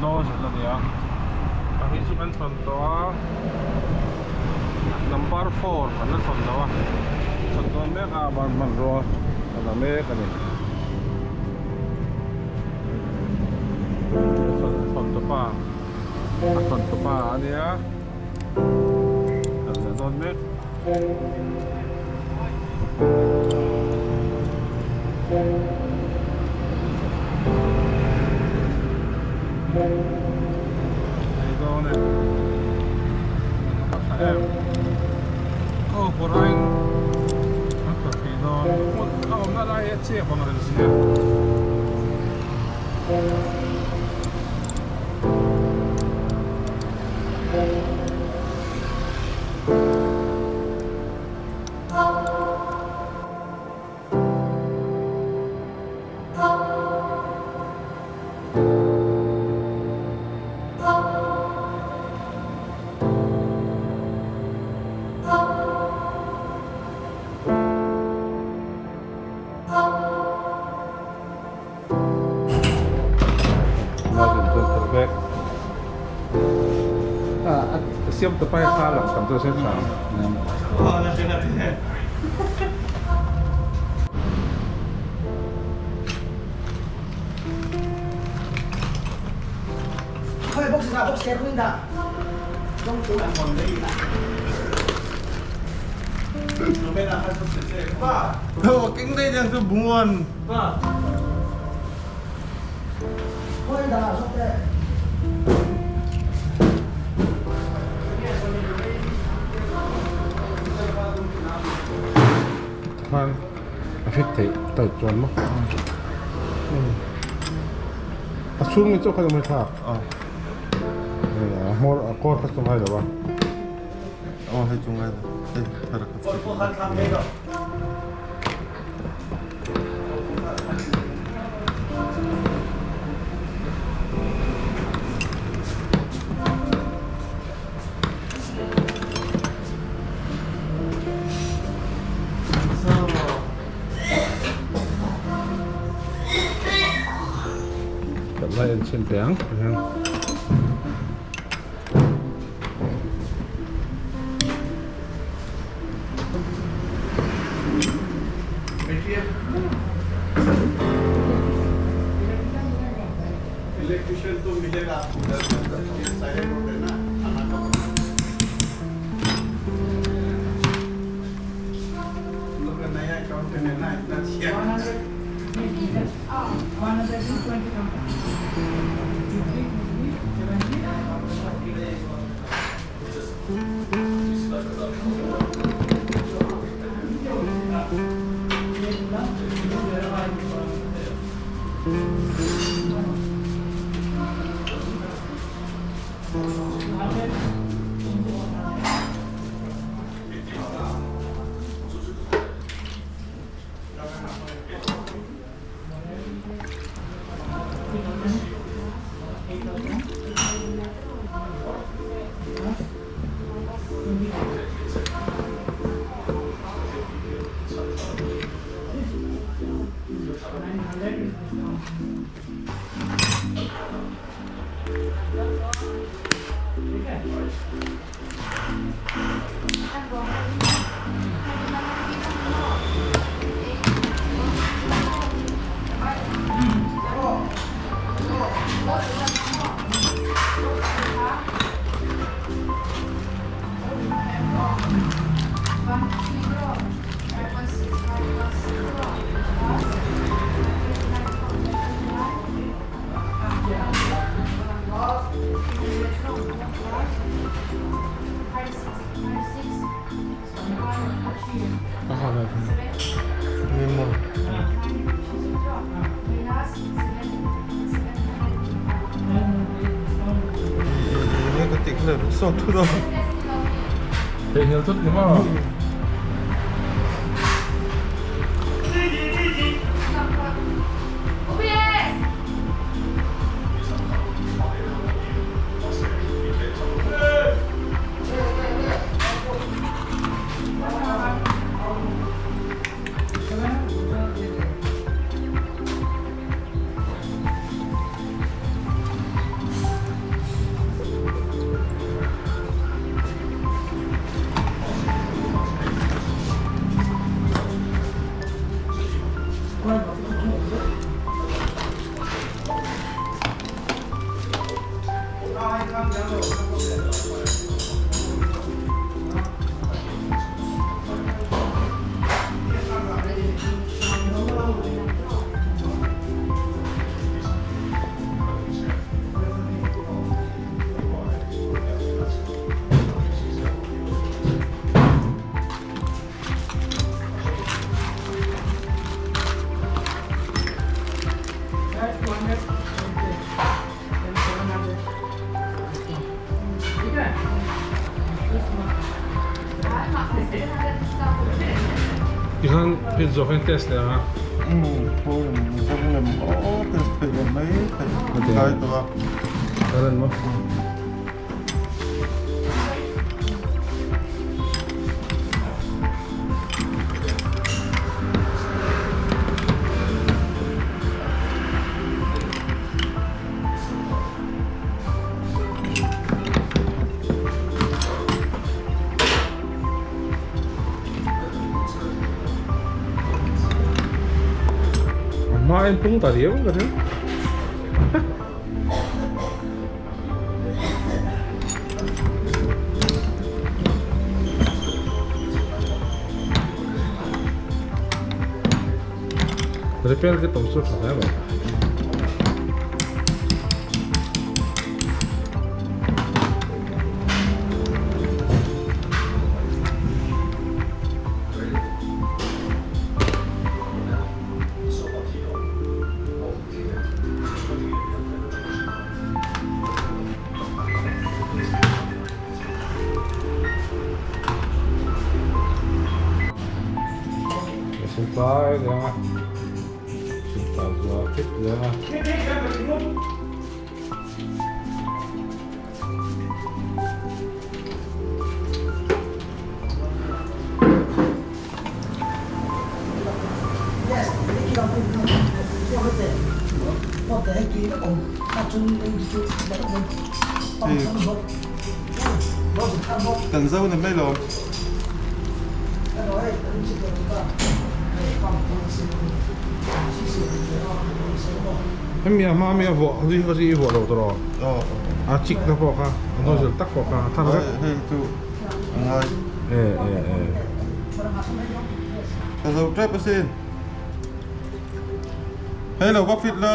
Nozzle a nia pahnih chu kan thawn tawh a number four kan la thawn lo a thawn dawn mek a ban hmanrua a la mek a ni thawn tawpa a thawn tawpa a nia kan la dawn mek. Siam ta pai kha lang tam chu se tha. Khan a fit theih tight chuan maw a chhung hi chu kha mai thlak a hmawr a kawr kha chu ngai lo a aw hei chu ngai lo hei thar kha Lai en chhin teh ang Theihnghilh thut ni maw? Tikhan fit zawk hian test leh ang a. Umm khawi Mizoram lem aw test theih loh mai theih kai tawh a. Current maw? A hmain pung ta riau ka ring. Repair ke tom chu tha hle mai. Simpai leh a simpai zual thit leh a. Kan zo ni mai lo. Hemi a hma mi a vuah zui kha chu i vuah lo tawh rawh. A chik na pawh kha a nozzle tak pawh kha a thar vek. Hei chu a ngai. E e e. Ka zo tep asin. Hei lo va fit la.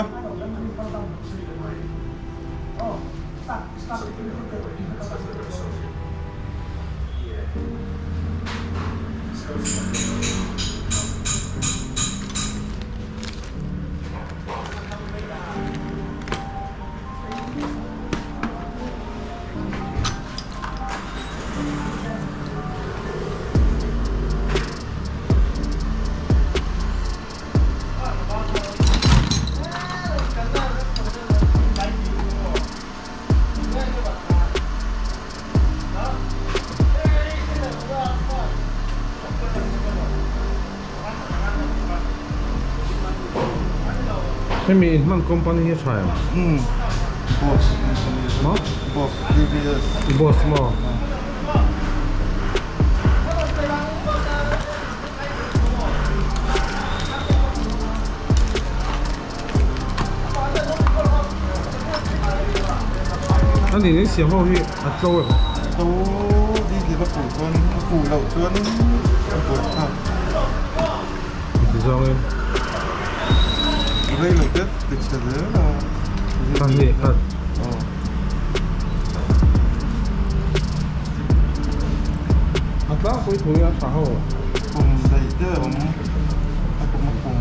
Hemi inhman company hi a tha em? Umm Boss company Maw? Boss BBS Boss maw? A ni in siam ho hi a tlo em? Tlo diesel a fuh chuan a fuh loh chuan a buai thlak. Ti zawngin. Rei lo te ti chhe zel a. Pahnih khat. Aw. A tlangpui thu hi a tha ho. Kum daih te a awm a kum a kum.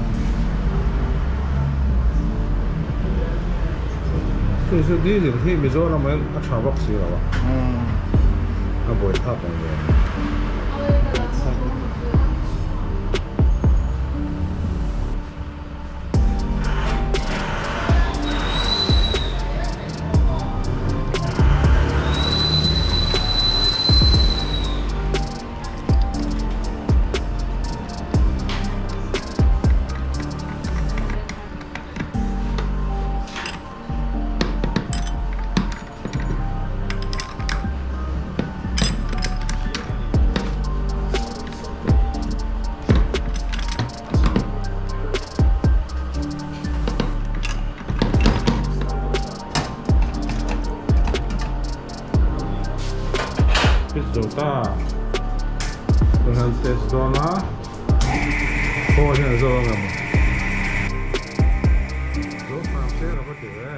Chu chu diesel hi Mizoram ah hian a tha bawk si lo a. A buai thlak ang ve. Fit zo ta kan han test dawn a khaw hian a zo ang em zo hram se lo ka ti ve.